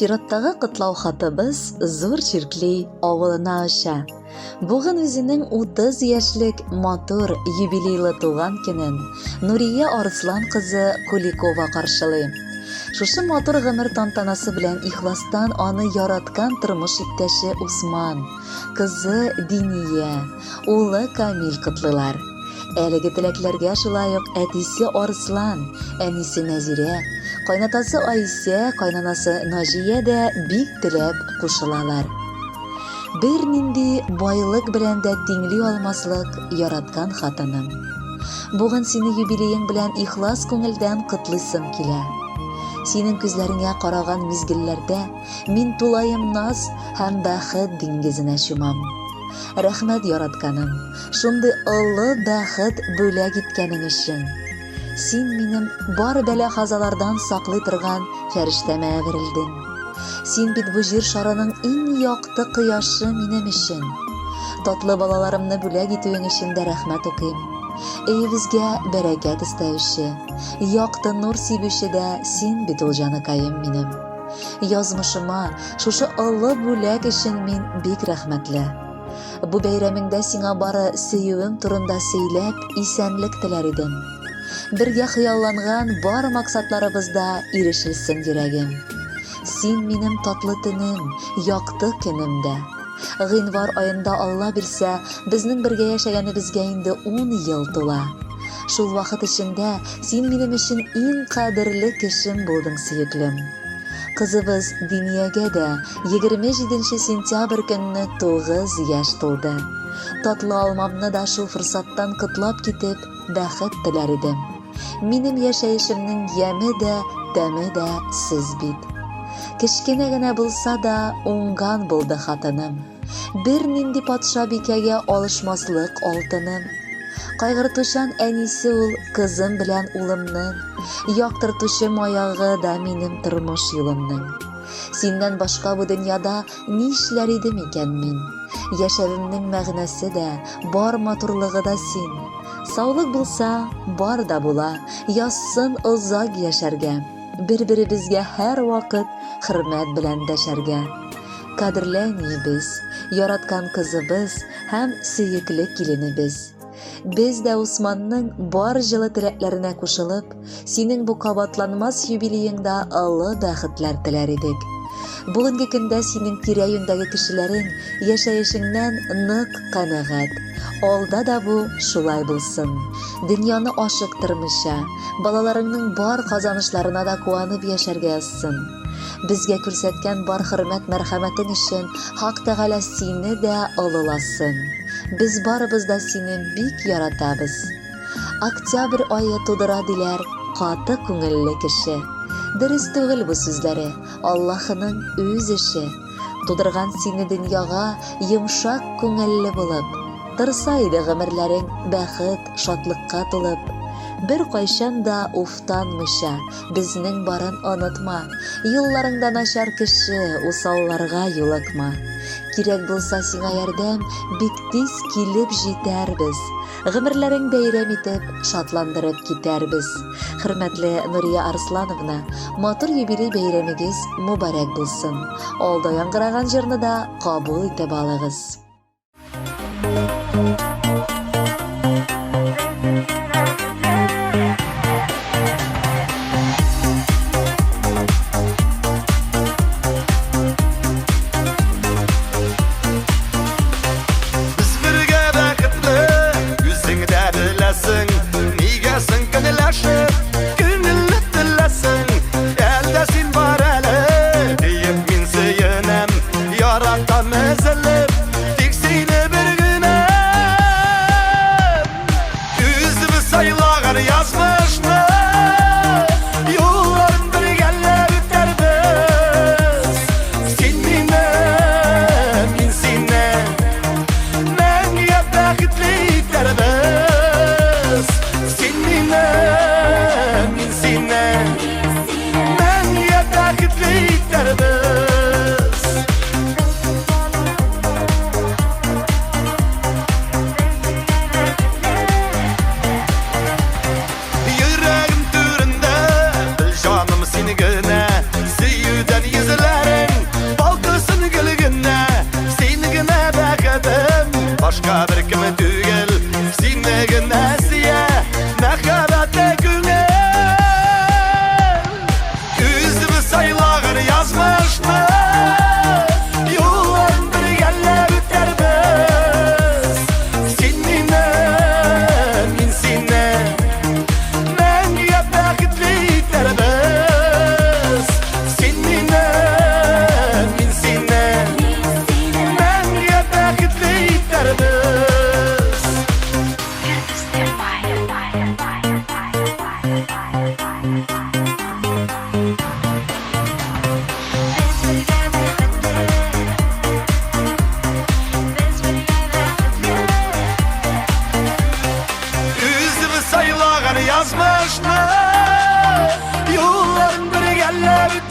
Чираттагы котлау хатыбыз Зур Чиркли авылына оча. Бүген үзенең 30 яшьлек матур юбилейлы туган көнен Нурия Арыслан кызы Куликова каршылый. Шушы матур гомер тантанасы белән ихластан аны яраткан тормыш иптәше Усман, кызы Диния, улы Камил котлыйлар. Әлеге теләкләргә шулай ук әтисе Арслан, әнисе Нәзирә, кайнатасы Айсә, кайнанасы Наҗия дә бик теләп кушылалар. Бернинди байлык белән дә тиңли алмаслык яраткан хатыным. Бүген сине юбилеең белән ихлас күңелдән котлыйсым килә. Синең күзләреңә караган мизгелләрдә мин тулаем наз һәм бәхет диңгезенә чумам. Рәхмәт, яратканым, шундый олы бәхет бүләк иткәнең өчен. Син минем бар бәла-казалардан саклый торган фәрештәмә әверелдең. Син бит бу җир шарының иң якты кояшы минем өчен. Татлы балаларымны бүләк итүең өчен дә рәхмәт укыйм. Өебезгә бәрәкәт өстәүче, якты нур сибүче дә син бит ул, җаныкаем минем. Язмышыма шушы олы бүләк өчен мин бик рәхмәтле. Бу бәйрәмеңдә сиңа бары сөюем турында сөйләп, исәнлек теләр идем. Бергә хыялланган бар максатларыбыз да ирешелсен, йөрәгем. Син минем татлы төнем, якты көнем дә. Гыйнвар аенда, Алла бирсә, безнең бергә яшәгәнебезгә инде ун ел тула. Шул вакыт эчендә син минем өчен иң кадерле кешем булдың, сөеклем. Кызыбыз Диниягә дә 27 сентябрь көнне 9 яшь тулды. Татлы алмамны да шул форсаттан котлап китеп, бәхет теләр идем. Минем яшәешемнең яме дә, тәме дә сез бит. Кечкенә генә булса да, уңган булды хатыным. Бернинди патшабикәгә алышмаслык алтыным. Кайгыртучан әнисе ул кызым белән улымның, яктыртучы маягы да минем тормыш юлымның. Синнән башка бу дөньяда нишләр идем икән мин? Яшәвемнең мәгънәсе дә, бар матурлыгы да син. Саулык булса, бар да була, язсын озак яшәргә. Бер-беребезгә һәрвакыт хөрмәт белән дәшәргә. Кадерле әниебез, яраткан кызыбыз һәм сөекле киленебез. Без дә Усманның бар җылы теләкләренә кушылып, синең бу кабатланмас юбилееңда олы бәхетләр теләр идек. Бүгенге көндә синең тирә-юньдәге кешеләрең яшәешеңнән нык канәгать. Алда да бу шулай булсын. Дөньяны ашыктырмыйча, балаларыңның бар казанышларына да куанып яшәргә язсын. Безгә күрсәткән бар хөрмәт-мәрхәмәтең өчен Хак Тәгалә сине дә олыласын. Без барыбыз да сине бик яратабыз. Октябрь ае тудыра диләр каты күңелле кеше. Дөрес түгел бу сүзләре, Аллаһының үз эше. Тудырган сине дөньяга йомшак күңелле булып. Торса иде гомерләрең бәхет, шатлыкка тулып. Беркайчан да уфтанмыйча, безнең барын онытма. Юлларыңда начар кеше, усалларга юлыкма. Кирәк булса сиңа ярдәм, бик тиз килеп җитәрбез. Гомерләрең бәйрәм итеп, шатландырып китәрбез. Хөрмәтле Нурия Арслановна, матур юбилей бәйрәмегез мөбарәк булсын. Алда яңгыраган җырны да кабул итеп алыгыз. Без бергә бәхетле, үзең дә беләсең. Нигә соң көнләшеп, күңелне теләсең? Әлдә син бар әле, диеп мин сөенәм. Яратам өзелеп, тик Тормышны юлларын бергәләп.